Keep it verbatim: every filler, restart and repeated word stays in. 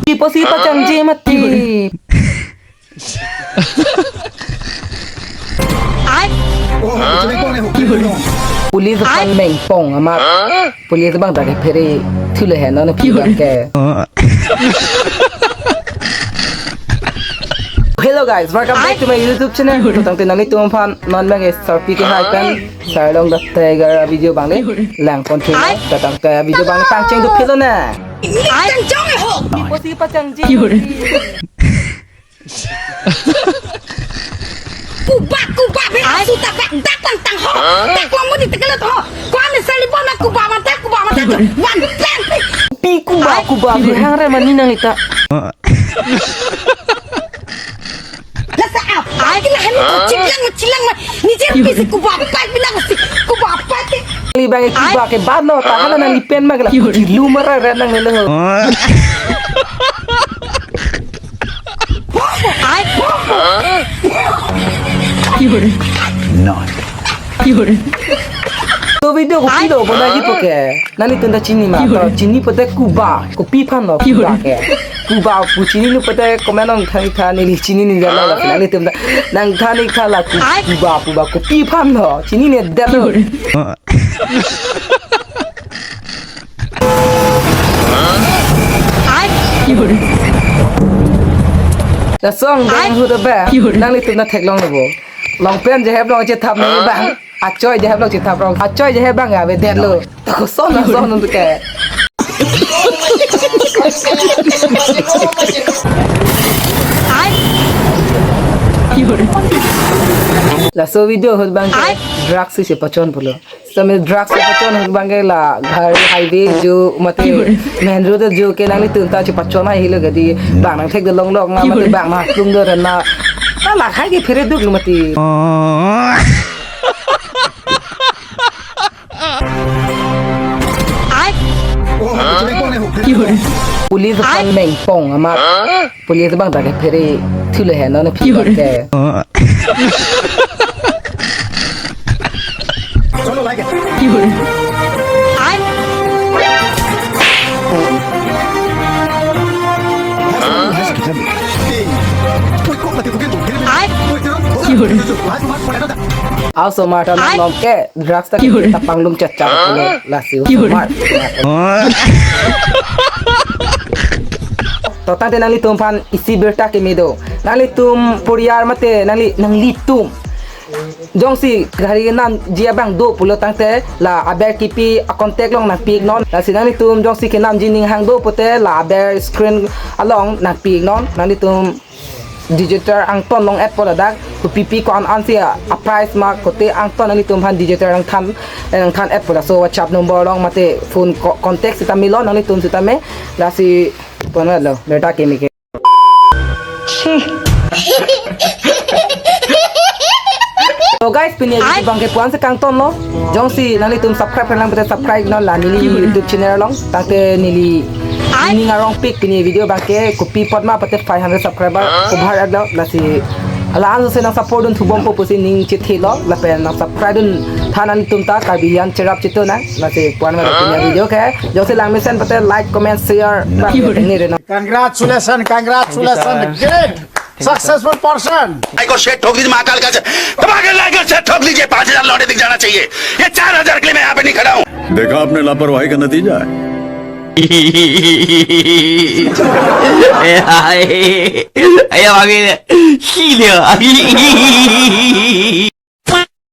Piposi pachangji mati. Police aphan mengpong amat. Police abang ta kephere thule he non pi abang ke. Hello guys, welcome back to my YouTube channel. To tangte nanglitum aphan non abang ke sarpi kehai pen Sarlong the Tiger video abang le lang pon thilo. To tangte video abang pangcheng duk philo na. Ai. Tang jong e ho. Piposi pachangji. Kubak, kubak, be asu ta bak dak lang tang ho. Dak lang muni tekelet ho. Ko ame sali bon ma kubak mata, kubak mata. Wan pen. Pi kubak, kubak, pi hang re mani nang ita. Lasa ap. Ai, kila hani ko chilang, chilang ma. Ni jer pisi kubak pai bilang si kubak pai ke. Li bang kubak ke bano, tahan nang lipen ma kala. Kilu mara re nang lelo. Ai. Not. To video ko pilo ko na ji poke. Nanglitum ta chini ma, to chini pote kubak, kopi aphan lo kubak ke. Kubak pu chinilo pote comment nang thani thani neli chinine jalo la nanglitum ta. Nang thani tha la ku-, kubak pu ba kopi aphan lo chinine det lo. Laso angdeng ahut abang nanglitum ta theklong lo bo. Long pant jehep along chethap nang bang. Achoi jehep along chethap rong. Achoi jehep abang avedet lo. Tako son na son untuk ke. Laso video ahut abang ke drugs si pachon pulo. Same drugs si pachon ahut abang ke la ghar highway jo mate main road jo ke nanglitum ta chepachon ahilo gadi bang nang thek de long long na mate bang na plung do na. Ala khai ke phere duk lo mate. Ai. Police aphan mengpong amat. Police abang ta kephere thule he non pi abang ke. Ai. Ai. Aso mata na nom ke. Drugs ta kita panglum chat chat pulo lasi smart. To tangte nanglitum aphan isi birta kimi do. Nanglitum poriyar mate nangli, nanglitum jongsi gari kenamji abang do pulo tangte la aber kipi a contact along nangpi-iknon. Lasi nanglitum jongsi kenamji ning hang do pote la aber screen along nangpi-iknon. Nanglitum digital angton long-et po ladak, kopi pi ko-an an si a, a price ma kote angton nanglitum aphan digital angthan, eh, angthan-et po, laso WhatsApp number along mate phone co-, contact sitame lo nanglitum sitame, lasi pon lo, birta kimi ke. So guys, pini video abang ke pu-an si kangton lo. Jongsi nanglitum subscribe lang pute subscribe non la neli YouTube channel along. Tangte neli ning arongpik pini video abang ke kopi apot ma pute five hundred subscriber ko bhar aglo lasi ala an si nang support dun thubom po pusi ning chethelo lapen nang subscribe dun tha nanglitum ta Karbi Lian Cherap Chito na lasi pu-an ma pini video ke jongsi lang mesen pute like, comment, share bang ke tengi reno. Congratulations, congratulations, great successful person. भाई को सेठ ठोक दीजिए महाकाल का, दबा के लाकर सेठ ठोक दीजिए, पाँच हजार लौटे दिख जाना चाहिए। ये चार हजार के लिए मैं यहाँ पे नहीं खड़ा हूँ। देखा आपने लापरवाही का नतीजा है। Ayo, ayo, ayo, ayo, ayo, ayo.